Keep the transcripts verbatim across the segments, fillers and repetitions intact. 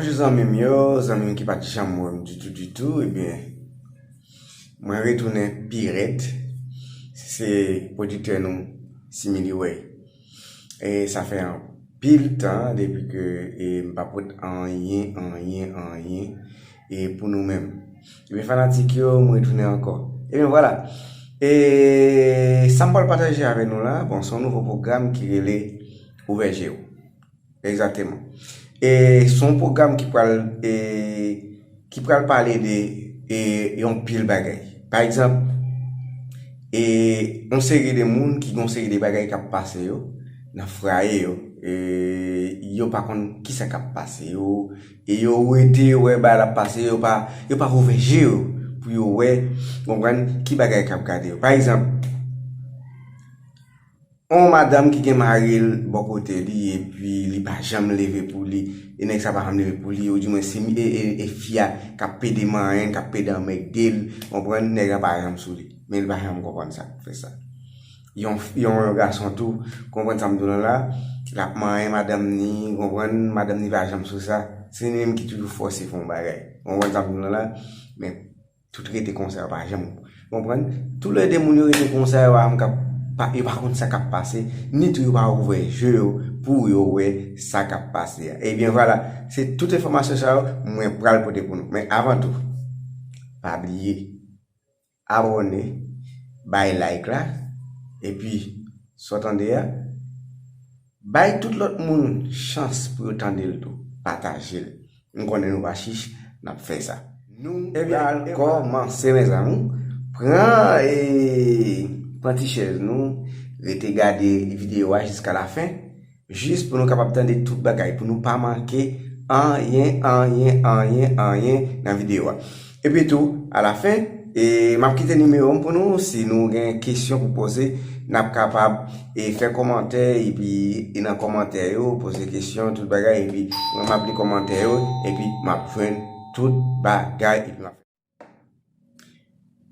Bonjou zanmi m yo, zanmi m ki pa t janm wè m ditou, ditou, ebyen, mwen retounen pi rèd. Se pwodiktè nou, Simili Way. E sa fè anpil tan depi ke, e, m pa pote anyen, anyen, anyen, e, pou nou menm. Ebyen, fanatik yo, m retounen ankò. Ebyen, vwala. E sa m pral pataje avè nou la, bon, se yon nouvo pwogram ki rele Ouvè Je w. Egzakteman. E se yon pwogram ki pral, e, ki pral pale de, e, yon pil bagay. Pa egzanp, e, yon seri de moun ki gen yon seri de bagay k ap pase yo, nan fraye yo, e, yo pa konn kisa k ap pase yo, e yo rete, yo wè bagay la ap pase, yo pa, yo pa ouvè je yo pou yo wè, konprann ki bagay k ap gade yo. Pa egzanp, yon madanm ki gen mari l bò kote li, epi li pa janm leve pou li, e nèg sa pa janm leve pou li, oudimwen se e, e, e fi a k ap pede manyen, k ap pede anmègde l, konprann, nèg la pa janm sou li. Men li pa janm konprann sa k fè sa. Yon, yon, yon gason tou, konprann sa m di w lan la, l ap manyen madanm ni, konprann, madanm ni pa janm sou sa, se li menm ki toujou fòse fè yon bagay. Konprann sa m di w lan la, men tout rete konsa, yo pa janm konprann. Toulède moun yo rete konsa, yo pa janm ka, pa, yo pa konn sa k ap pase, ni tou yo pa ouvè je yo pou yo wè sa k ap pase a. Ebyen vwala, se tout enfòmasyon sa yo mwen pral pote pou nou. Men avan tou, pa bliye abòne, bay like la, epi sa w tande a, bay tout lòt moun chans pou yo tande l tou, pataje l. M konnen nou pa chich, n ap fè sa. Nou pral kòmanse, mezanmi. Pran, e, pran ti chèz nou, rete gade videyo a jiska lafen, jis pou nou kapab tande tout bagay, pou nou pa manke anyen, anyen, anyen, anyen nan videyo a. Epi tou, alafen, e, m ap kite nimewo m pou nou. Si nou gen kesyon pou poze, n ap kapab, e, fè kòmantè, epi, e, nan kòmantè yo, poze kesyon, tout bagay, epi mwen m ap li kòmantè yo, epi m ap jwenn tout bagay, epi m ap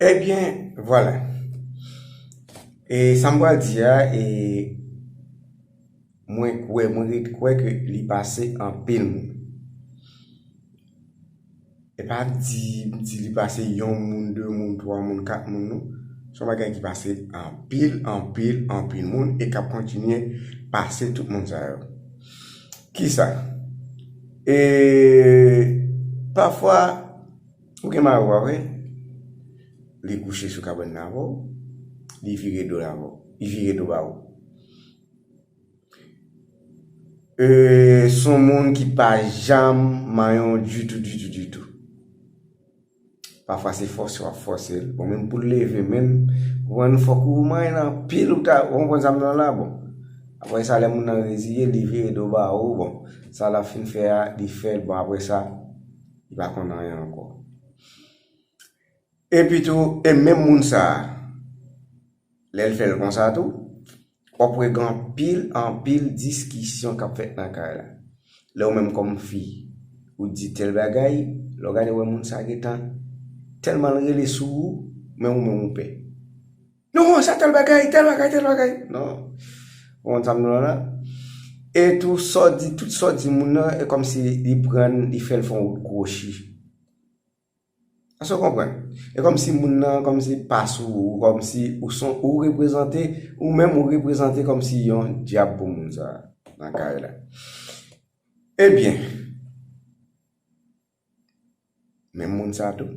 Ebyen, vwala. E sa m pral di a, e mwen kwè, mwen ret kwè ke li pase anpil moun. E pa di, di li pase yon moun, de moun, twa moun, kat moun, non. Se yon bagay ki pase anpil, anpil, anpil moun e k ap kontinye pase tout moun sa yo. Kisa? E pafwa, ou gen mari w, pa vre? Li kouche sou kabann nan avè w, li vire do l avè w, li vire do ba ou. E, se yon moun ki pa janm manyen w ditou, ditou, ditou. Pafwa se fòse w ap fòse l. Bon, menm pou l leve, menm, ou konprann, fòk ou manyen l anpil, ou ta, ou konprann sa m di w la, bon. Apre sa, lè moun nan reziye, li vire do ba ou, bon. Sa l ap fin fè a, li fè l, bon, apre sa, li pa konn anyen ankò. Epi tou, e menm moun sa a, lè l fè l konsa tou, w ap wè gen anpil, anpil diskisyon k ap fèt nan kay la. Lè ou menm kòm fi, ou di tèl bagay, lè w gade w wè moun sa gentan tèlman l rele sou ou, men ou menm ou pè. Non, sa tèl bagay, tèl bagay, tèl bagay. Non. Ou konn sa m di w la? E tou, sa w di, tout sa w di moun nan, e kòmsi li pran l, li fè l fè yon wout kwochi. Èske w konprann? E kòmsi moun nan, kòmsi pa sou ou, kòmsi ou son, ou reprezante, ou menm ou reprezante kòmsi yon dyab pou moun sa a nan kay la. Ebyen, menm moun sa a tou,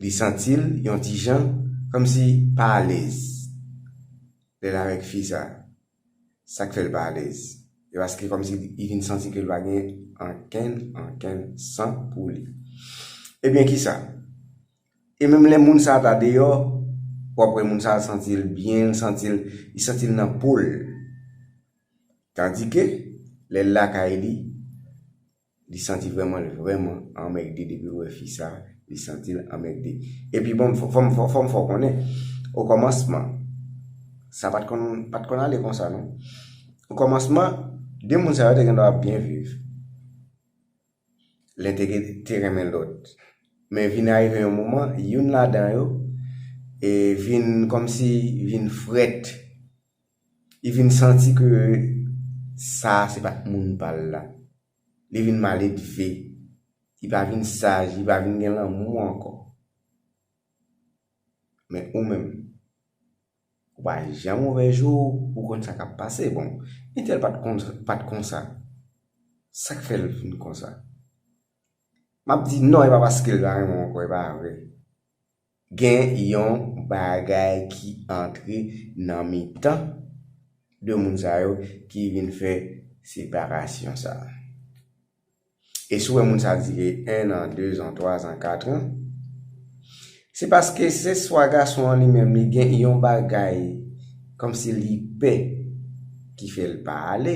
li santi l yon ti jan kòmsi pa alèz lè l avèk fi sa a. Sa k fè l pa alèz? Se paske kòmsi li vin santi ke l pa gen ankenn, ankenn san pou li. Ebyen, kisa? E menm lè moun sa a ta deyò, w ap wè moun sa a santi l byen, l santi l, li santi l nan po l. Tandike, lè l lakay li, li santi vrèman, li vrèman anmègde depi l wè fi sa, li santi l anmègde. Epi bon, fò, fò, fò, fò m fè w konnen, okòmansman, sa pa t konn, pa t konn ale konsa, non. Okòmansman, de moun sa yo te gen dwa ap byen viv. Len te, te renmen lòt. Men vin arive yon moman, youn ladan yo, e vin kòmsi vin frèt. Li vin santi ke Sa a se pa t moun pa l la. Li vin maledve. Li pa vin saj, li pa vin gen lanmou ankò. Men ou menm, ou pa janm ouvè je w pou konn sa k ap pase. Bon, entèl pa t konn, pa t konsa. Sa k fè l vin konsa? M ap di non, e pa paske l pa renmen w ankò, e pa vre. Gen yon bagay ki antre nan mitan de moun sa yo ki vin fè separasyon sa a. E si w wè moun sa dire en an, de zan, twa zan, kat an, se paske se swa gason an li menm li gen yon bagay kòmsi li pè ki fè l pa ale.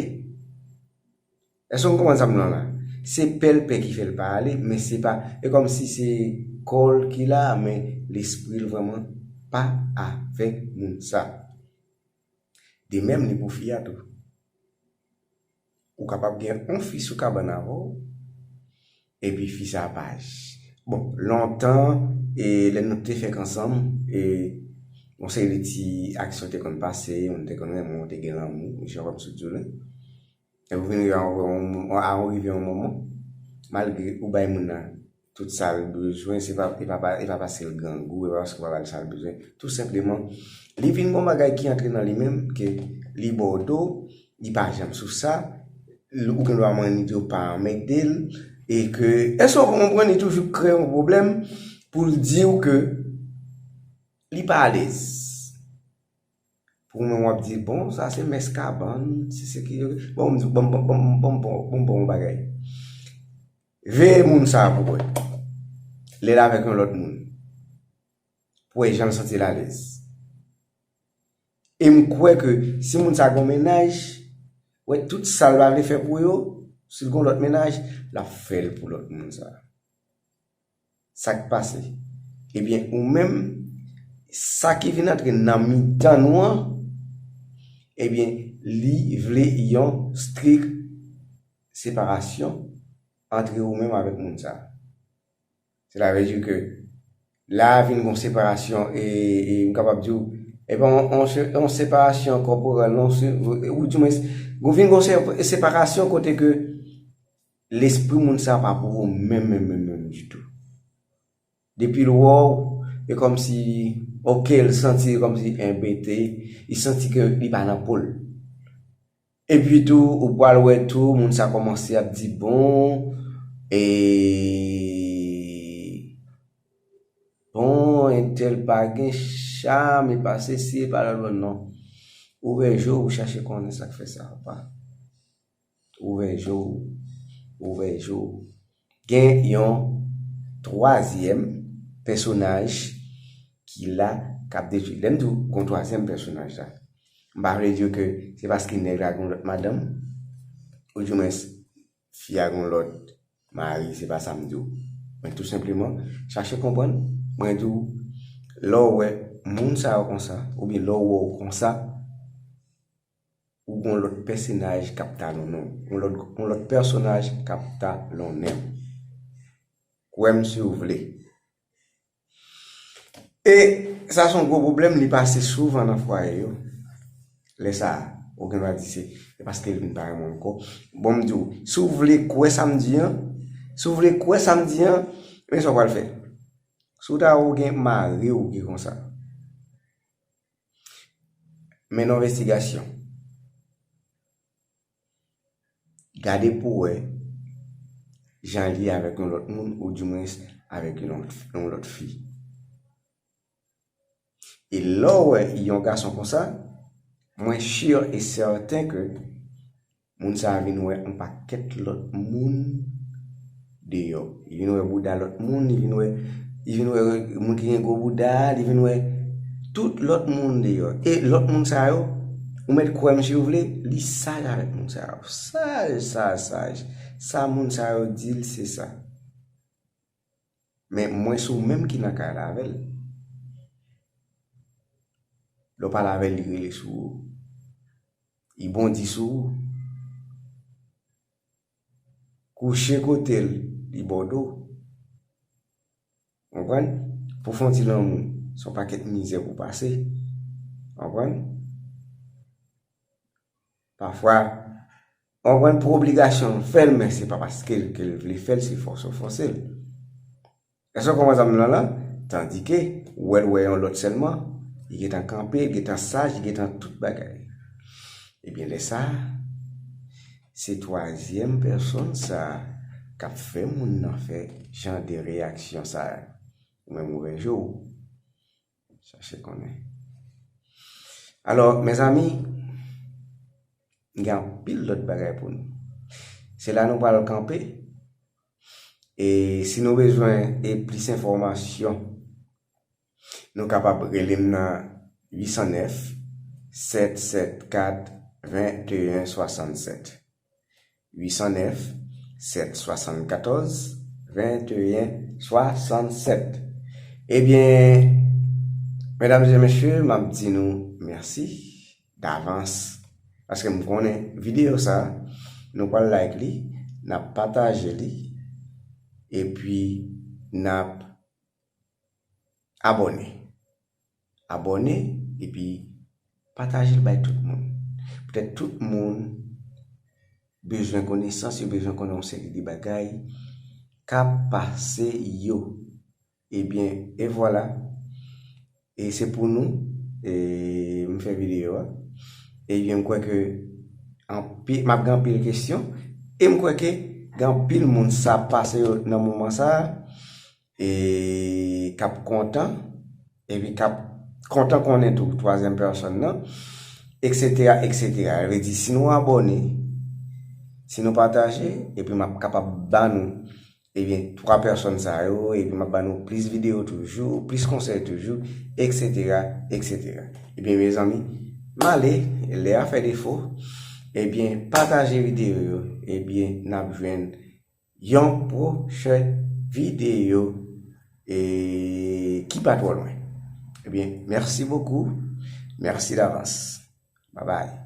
Èske w konprann sa m di w la? Se pè l pè ki fè l pa ale, men se pa, e kòmsi se kò l ki la, men lespri l vrèman pa avèk moun sa. De menm li pou fi a tou. Ou kapab gen yon fi sou kabann avè w, epi fi sa pa j-, bon, lontan, e lè nou te fèk ansanm, e yon seri de ti aksyon te konn pase, moun te konn renmen w, te gen lanmou, jan w ap sot di w la. Epi w vin rive a yon, a yon rive yon moman, malgre ou bay moun nan tout sa l bezwen, se pa, e pa, e pa paske l grangou, e pa paske w pa ba l sa l bezwen. Tou senpleman, li vin gon bagay ki antre nan li menm, ke li ba w do, li pa janm sou sa, l-, ou gen dwa manyen li di w pa anmède l, e ke, èske w konprann, li toujou kreye yon pwoblèm pou l di w ke li pa alèz. Pou mwen, w ap di, bon, sa se mès kabann, se se ki, bon, m di, bon, bon, bon, bon, bon, bon, bon, bon bagay. Veye moun sa a pou wè. Lè l avèk yon lòt moun. Pou wè jan l santi l alèz. E m kwè ke si moun sa gon mennaj, wè tout sa l pa vle fè pou yo, si l gon lòt mennaj, l ap fè l pou lòt moun sa. Sa k pase? Ebyen, ou menm, sa ki vin antre nan mitan nou an, ebyen, li vle yon strik separasyon antre ou menm avèk moun sa. Sètadi ke la vin gon separasyon, e, e m kapab di w, e pa yon, yon se-, yon separasyon kòporal, non, se, ou di mwens, gon vin gon se-, separasyon kote ke lespri moun sa pa pou ou menm, menm, menm, menm ditou. Depi l wè w, e kòmsi, oke, l santi kòmsi enbete, li santi ke li pa nan po l. Epi tou, ou pral wè tou, moun sa kòmanse ap di, bon, e, bon, entèl pa gen cham, e pa sesi, e pa lòt, non. Ouvè je w, ou chache konnen sa k fè sa, papa. Ouvè je w, ouvè je w. Gen yon twazyèm pèsonaj ki la k ap detwi. Lè m di w gon twazyèm pèsonaj la, m pa vle di w ke se paske nèg la gon lòt madanm, ou di mwens fi a gon lòt mari, se pa sa m di w. Men tou senpleman, chache konprann, mwen di w, lè w wè moun sa yo konsa, oubyen lè w wè w konsa, ou gon lòt pèsonaj k ap talonnen w. Yon lòt, yon lòt pèsonaj k ap talonnen w. Kwè m si w vle. E sa se yon gwo pwoblèm, li pase souvan nan fwaye yo. Lè sa a, ou gen dwa di se, se paske l vin pa renmen w ankò. Bon, m di w, si w vle kwè sa m di an, si w vle kwè sa m di an, men sa w pral fè. Si w ta wè w gen mari w ki konsa, mennen yon envestigasyon. Gade pou w wè jan l ye avèk yon lòt moun, ou di mwens avèk yon lòt, yon lòt fi. E lè w wè yon gason konsa, mwen si e sèten ke moun sa a vin wè yon pakèt lòt moun deyò. Li vin wè bouda lòt moun, li vin wè, li vin wè moun ki gen gwo bouda, li vin wè tout lòt moun deyò. E lòt moun sa yo, ou mèt kwè m si w vle, li saj avèk moun sa yo. Saj, saj, saj. Sa moun sa yo di l, se sa. Men mwen se w menm ki nan kay la avè l. Lè w pale avè l, li rele sou ou. Li bondi sou ou. Kouche kote l, li ba w do. Konprann? Pou fè yon ti lanmou, se yon pakèt mizè pou pase. Konprann? Pafwa, Ou konprann, pou obligasyon l fè l, men se pa paske l, ke l vle fè l, se fòse w fòse l. Èske w konprann sa m di w la? Tandike, ou wè l wè yon lòt sèlman, li gentan kanpe, li gentan saj, li gentan tout bagay. Ebyen, lè sa a, se twazyèm pèsòn sa a k ap fè moun nan fè jan de reyaksyon sa a. Ou menm ou wè je w, chache konnen. Alò, mezanmi, gen anpil lòt bagay pou nou. Se la nou pral kanpe. E si nou bezwen e plis enfòmasyon, nou kapab rele m nan uit san nèf, sèt sèt kat, venteyen swasannsèt. Uit san nèf, sèt swasannkatòz, venteyen swasannsèt. Ebyen, medam e mesye, m ap di nou mèsi davans. Paske m konnen videyo sa, nou pral like li, n ap pataje li, epi n ap abòne. Abòne, epi pataje l bay tout moun. Poutèt tout moun bezwen konesans, yo bezwen konnen yon seri de bagay k ap pase yo. Ebyen, e vwala. E se pou nou, e m fè videyo a. Ebyen, m kwè ke anpi-, m ap gen anpil kesyon. E m kwè ke gen anpil moun sa ap pase yo nan moman sa a, e k ap kontan, epi k ap kontan konnen tou twazyèm pèsòn nan, etsetera, etsetera. Sa vle di, si nou abòne, si nou pataje, epi m ap kapab ba nou, ebyen, twa pèsòn sa yo, epi m ap ba nou plis videyo toujou, plis konsèy toujou, etsetera, etsetera. Ebyen, mezanmi, m ale, lè a fè defo, ebyen, pataje videyo yo, ebyen, n ap jwenn yon pwochèn videyo, e ki pa twò lwen. Ebyen, mèsi bokou, mèsi davans. Babay.